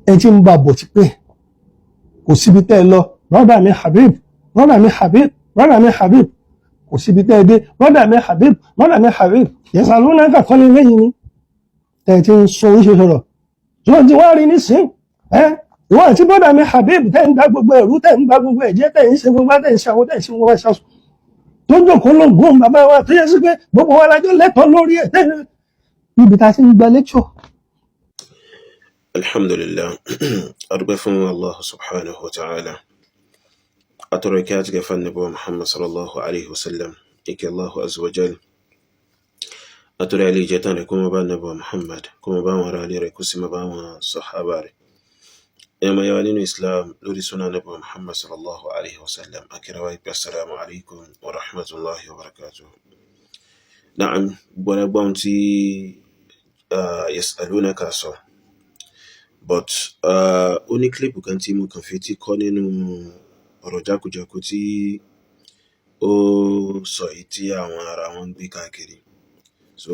Ẹ ti ń bá bọ̀ tipẹ́, kò síbi tẹ́ ẹ lọ. Brother mi Habib, brother mi Habib, brother mi Habib, kò síbi tẹ́ ẹ dé. Brother mi Habib, brother mi Habib, yẹsàlúnà kọ́lé lẹ́yìn ni tẹ́ ẹ ti ń sọ oríṣiríṣi ọ̀rọ̀ tí wọ́n ti wá rí nísìn. Ẹ ìwọ àti brother mi Habib tẹ́ ń dá gbogbo ẹ̀rú, tẹ́ ń gba gbogbo ẹ̀jẹ̀, tẹ́ ń ṣe gbogbo, tẹ́ ń ṣe àwọn, tẹ́ ń ṣe gbogbo ẹ̀ṣọ́ tó ń jòkó lóògùn bàbá wa, tó yẹ sí pé gbogbo wa lájọ lẹ́tọ̀ọ́ lórí ẹ̀ tẹ́ níbi tá a ti ń gba lecture. Alhamdulillah, adúpẹ́ fún Allah subhanahu wa ta'ala. Atọrọ ìkẹ́ àti gẹ̀fà nàbí wa Muhammad sallallahu alaihi wasallam, ìkẹ́ Allahu azza wa jal. Atọrọ ilé ìjẹta rẹ̀ kó máa bá nàbí wa Muhammad, kó máa bá wọn ará ilé rẹ̀, kó sì máa bá wọn sàhábà rẹ̀. Ẹ̀yọ́ máa yára nínú Islam lórí súnà nàbí wa Muhammad sallallahu alaihi wasallam, akírawa ìpè assalamu alaikum wa rahmatullahi wa barakatuh. Na'am, gbọ́dọ̀gbọ́n tí yas'alunaka sọ, but ó ní clip kan tí mo kàn fi tí kọ́ nínú ọ̀rọ̀ jákujàku tí ó sọ yìí tí àwọn ará wọn ń gbé káàkiri. So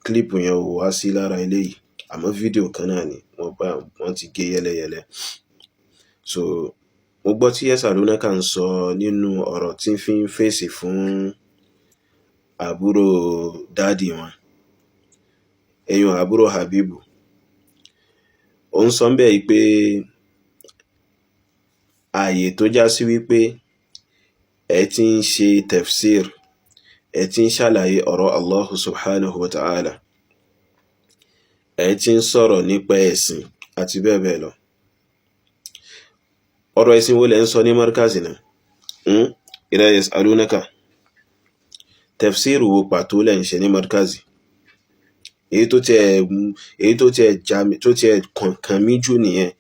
clip yẹn ò wá sí lára eléyìí, àmọ́ fídíò kan náà ni wọ́n bá wọ́n ti gé yẹ́lẹ́yẹ́lẹ́. So mo gbọ́ tí Yasalunaka ń sọ nínú ọ̀rọ̀ tí ń fi ń fèsì fún àbúrò daddy wọn, ẹ̀yìn àbúrò Habibu. Ó ń sọ ń bẹ̀ yìí pé ààyè tó já sí wípé ẹ ti ń ṣe tafsir, ẹ ti ń ṣàlàyé ọ̀rọ̀ Allahu subhanahu wa ta'ala, ẹ ti ń sọ̀rọ̀ nípa ẹ̀sìn àti bẹ́ẹ̀ bẹ́ẹ̀ lọ. Ọ̀rọ̀ ẹ̀sìn wo lẹ ń sọ ní markazi náà? Ila yas'alunaka, tafsir wo pàtó lẹ ń ṣe ní markazi? Èyí tó tiẹ̀ já mi, tó tiẹ̀ kàn mí jù nìyẹn.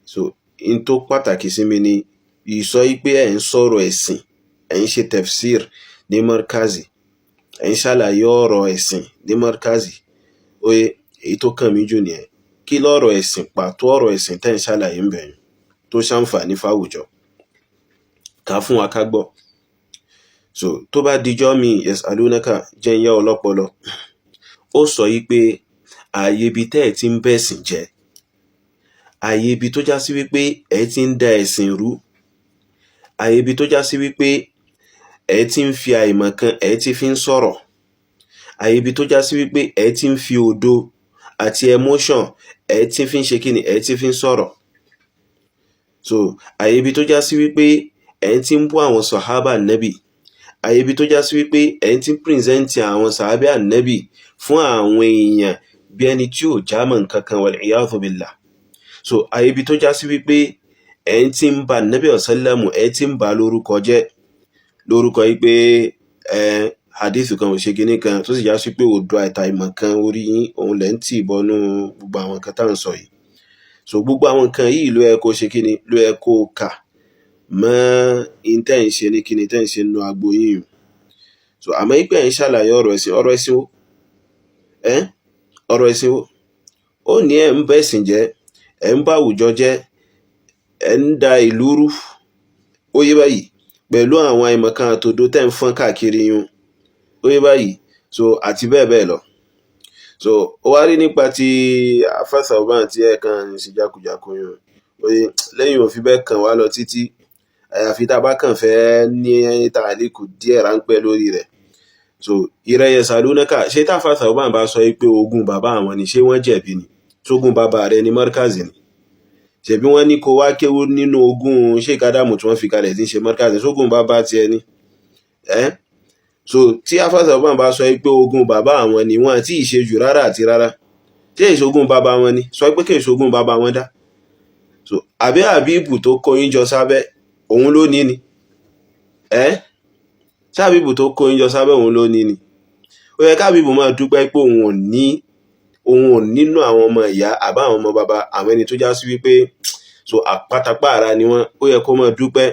So in tó pàtàkì sí mi ni ìsọ yí pé ẹ̀ ń sọ̀rọ̀ ẹ̀sìn, ẹ̀ ń ṣe tafsir ní markazi, ẹ̀ ń ṣàlàyé ọ̀rọ̀ ẹ̀sìn ní markazi. Oye, èyí tó kàn mí jù nìyẹn. Kí lọ́rọ̀ ẹ̀sìn pàtó, ọ̀rọ̀ ẹ̀sìn tẹ́ ń ṣàlàyé ń bẹ̀ yẹn tó ṣàǹfààní fáwùjọ? Kà fún wa ká gbọ́. So tó bá dijọ́ mi, yasalunaka, jẹ́ ń yá ọlọ́pọlọ. Ó sọ yí pé ààyè ibi tẹ́ ẹ̀ ti ń bẹ̀sìn jẹ́, ààyè ibi tó já sí wípé ẹ̀ ti ń da ẹ̀sìn rú, ààyè ibi tó já sí wípé ẹ̀ ti ń fi àìmọ̀kan, ẹ̀ ti fi ń sọ̀rọ̀, ààyè ibi tó já sí wípé ẹ̀ ti ń fi òdo àti emotion, ẹ̀ ti fi ń ṣe kíni, ẹ̀ ti fi ń sọ̀rọ̀. So ààyè ibi tó já sí wípé ẹ̀ ti ń bú àwọn sàhábà nẹ́bì, ààyè ibi tó já sí wípé ẹ̀ ti ń present àwọn sàhábà nẹ́bì fún àwọn èèyàn bí ẹni tí ò jámọ́ nǹkan kan, wal iyadhu billah. So ààyè ibi tó já sí wípé ẹ̀ ti ń ba nẹ́bì ọ̀sálàmù, ẹ̀ ti ń bà lórúkọ jẹ́, lórúkọ yìí pé ẹ hadith kan ò ṣe kinní kan, tó sì já sí pé òdo àìtàìmọ̀ kan orí yín òun lẹ́ ń tì bọnú gbogbo àwọn nǹkan tá à ń sọ yìí. So gbogbo àwọn nǹkan yìí ló yẹ kó ṣe kíni, ló yẹ kó kà mọ́ in tẹ́ ń ṣe ní kíni, tẹ́ ń ṣe nínú agbo yín. So àmọ́ yí pé ẹ̀ ń ṣàlàyé ọ̀rọ̀ ẹ̀sìn, ọ̀rọ̀ ẹ̀sìn wo? Ẹ́ ọ̀rọ̀ ẹ̀sìn wo? Ó ní ẹ̀ ń bẹ̀sìn jẹ́, ẹ̀ ń bá àwùjọ jẹ́, ẹ̀ ń da ìlú rú. Ó yé báyìí pẹ̀lú àwọn àìmọ̀kan àtòdo tẹ́ ń fọ́n káàkiri yun. Ó yé báyìí, so àti bẹ́ẹ̀ bẹ́ẹ̀ lọ. So ó wá rí nípa ti afásàbàn tí ẹ kàn ń ṣe jákujàku yun. Oye, lẹ́yìn òfin bẹ́ẹ̀ kàn wá lọ títí, àyàfi tá a bá kàn fẹ́ ní tàlíkù díẹ̀ ráńpẹ́ lórí rẹ̀. So ìrẹyẹ sàlúnàkà, ṣé táfàsàbàn bá sọ pé ogún bàbá àwọn ni, ṣé wọ́n jẹ̀bi ni? Tógún bàbá rẹ̀ ní markazi ni? Ṣebí wọ́n ní kó wá kéwú nínú ogún Sheikh Adamu tí wọ́n fi kalẹ̀ tí ń ṣe markazi, sógún bàbá tiẹ̀ ni? Ẹ́ so tí afásàbàn bá sọ pé ogún bàbá àwọn ni, wọ́n àti ìṣe jù rárá àti rárá, tí èṣogún bàbá wọn ni, sọ pé kí èṣogún bàbá wọn dá. So àbí àbíbù tó kó yín jọ sábẹ́ òun ló ní ni? Ẹ́ ṣé àbíbù tó kó yín jọ sábẹ́ òun ló ní ni? Ó yẹ kábíbù máa dúpẹ́ pé òun ò ní, òun ò nínú àwọn ọmọ ìyá àbá àwọn ọmọ bàbá àwọn ẹni tó já sí wípé so àpátápàá ni wọ́n. Ó yẹ kó máa dúpẹ́,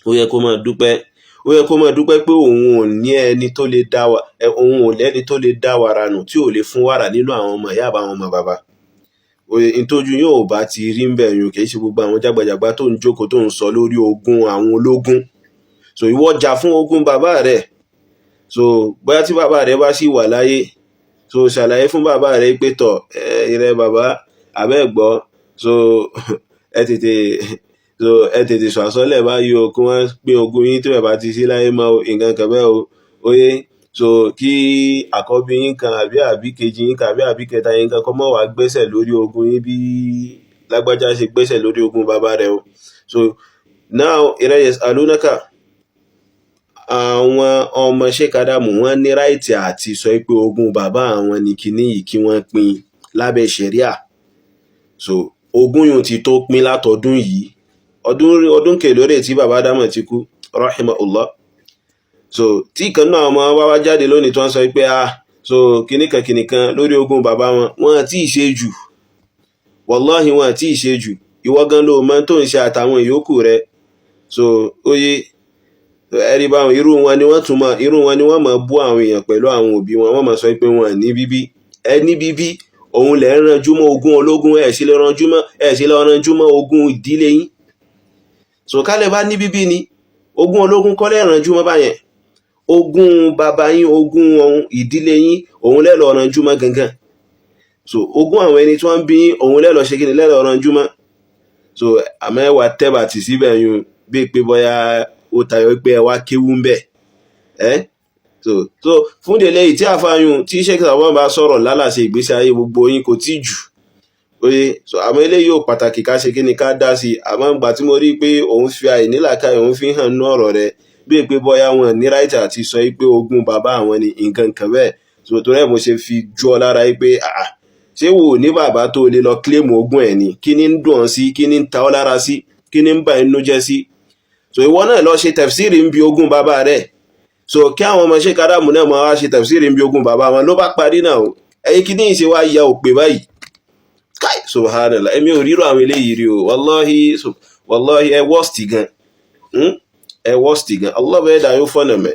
ó yẹ kó máa dúpẹ́, ó yẹ kó máa dúpẹ́ pé òun ò ní ẹni tó lè dá wa, òun ò lẹ́ni tó lè dá wàrà nù, tí ò lè fún wàrà nínú àwọn ọmọ ìyá àbá àwọn ọmọ bàbá. Oye, ìtọ́jú yóò bá ti rí ń bẹ̀ yùn, kì í ṣe gbogbo àwọn jágbajàgba tó ń jókòó tó ń sọ lórí ogún àwọn ológun. So ìwọ jà fún ogún bàbá rẹ̀. So bóyá tí bàbá rẹ̀ bá sì wà láyé. So ṣàlàyé fún bàbá rẹ pé tọ̀ ìrẹ bàbá abẹ́ gbọ́. So ẹ tètè, so ẹ tètè sọ àsọlẹ̀ báyìí o, kí wọ́n pín ogún yín tí bàbá ti sí láyé mọ́ o, nǹkan kan bẹ́ẹ̀ o. Óyé, so kí àkọ́bí yín kan àbí àbí kejì yín kan àbí àbí kẹta yín kan kọ́ mọ́ wàá gbẹ́sẹ̀ lórí ogún yín bí lágbájá ṣe gbẹ́sẹ̀ lórí ogún bàbá rẹ̀ o. So now ìrẹ yasalunaka, àwọn ọmọ Sheikh Adamu wọ́n ní right àti sọ pé ogún bàbá àwọn ní kíní yìí kí wọ́n pín lábẹ́ ṣẹ̀ríà. So ogún yìí ti tó pín látọdún yìí, ọdún kèlórè tí bàbá Adamu ti kú, rahimahullah. So tí kan náà ọmọ wa wá jáde lónìí tí wọ́n sọ pé ah, so kìnìkan kìnìkan lórí ogún bàbá wọn, wọn tí ì ṣe jù, wàláhì wọn tí ì ṣe jù. Ìwọ gan ló mọ tó ń ṣe àtàwọn ìyókù rẹ. So óyé, ẹ̀rí báwọn irú wọn ni wọ́n tún mọ, irú wọn ni wọ́n mọ̀ bú àwọn èèyàn pẹ̀lú àwọn òbí wọn, wọ́n mọ̀ sọ pé wọn ní bíbí. Ẹ ní bíbí, òun lẹ̀ ń ranjú mọ́ ogún ológun, ẹ̀ sì lè ranjú mọ́, ẹ̀ sì lè ranjú mọ́ ogún ìdílé yín. So kálẹ̀ bá ní bíbí ni ogún ológun kọ́ lẹ̀ ranjú mọ́ báyẹn, ogún bàbá yín, ogún ìdílé yín, òun lẹ́ lọ ranjú mọ́ gangan. So ogún àwọn ẹni tí wọ́n ń bí yín, òun lẹ́ lọ ṣe kí ni, lẹ́ lọ ranjú mọ́. So àmọ́ ẹ wà tẹ́bà tì síbẹ̀ yún bí pé bóyá ó tayọ pé ẹ wá kéwú ń bẹ̀ ẹ́. So fún délé yìí tí àfààyùn tí Sheikh Salman bá sọ̀rọ̀ lálàsẹ ìgbésí ayé gbogbo yín kò tí jù oye. So àmọ́ eléyìí ò pàtàkì ká ṣe kí ni ká dá sí i. Àmọ́ ìgbà tí mo rí i pé òun fi àìnílàákàyè òun fi hàn nú ọ̀rọ̀ rẹ̀ bí pé bóyá wọn ní right àti sọ pé ogún bàbá àwọn ni nǹkan kan bẹ́ẹ̀. So torí ẹ̀ mo ṣe fi jọ lára yìí pé àà, ṣé wò ní bàbá tó lè lọ claim ogún ẹ̀ ni? Kí ni ń dùn ọ́ sí? Kí ni ń ta ọ́ lára sí? Kí ni ń bà inú jẹ́ sí? So ìwọ náà lọ ṣe tafsiri ń bi ogún bàbá rẹ̀. So kí àwọn ọmọ Sheikh Adamu náà máa wá ṣe tafsiri ń bi ogún bàbá wọn ló bá parí náà o. Ẹ̀yin kí ní ìṣe wá ya òpè báyìí? Káì, subhanallah, èmi ò rírò àwọn eléyìí rí o. Wallahi, wallahi, ẹ worst gan, ẹ worst gan. Allah bẹ́ẹ̀ dà yóò fọ́nà mẹ́.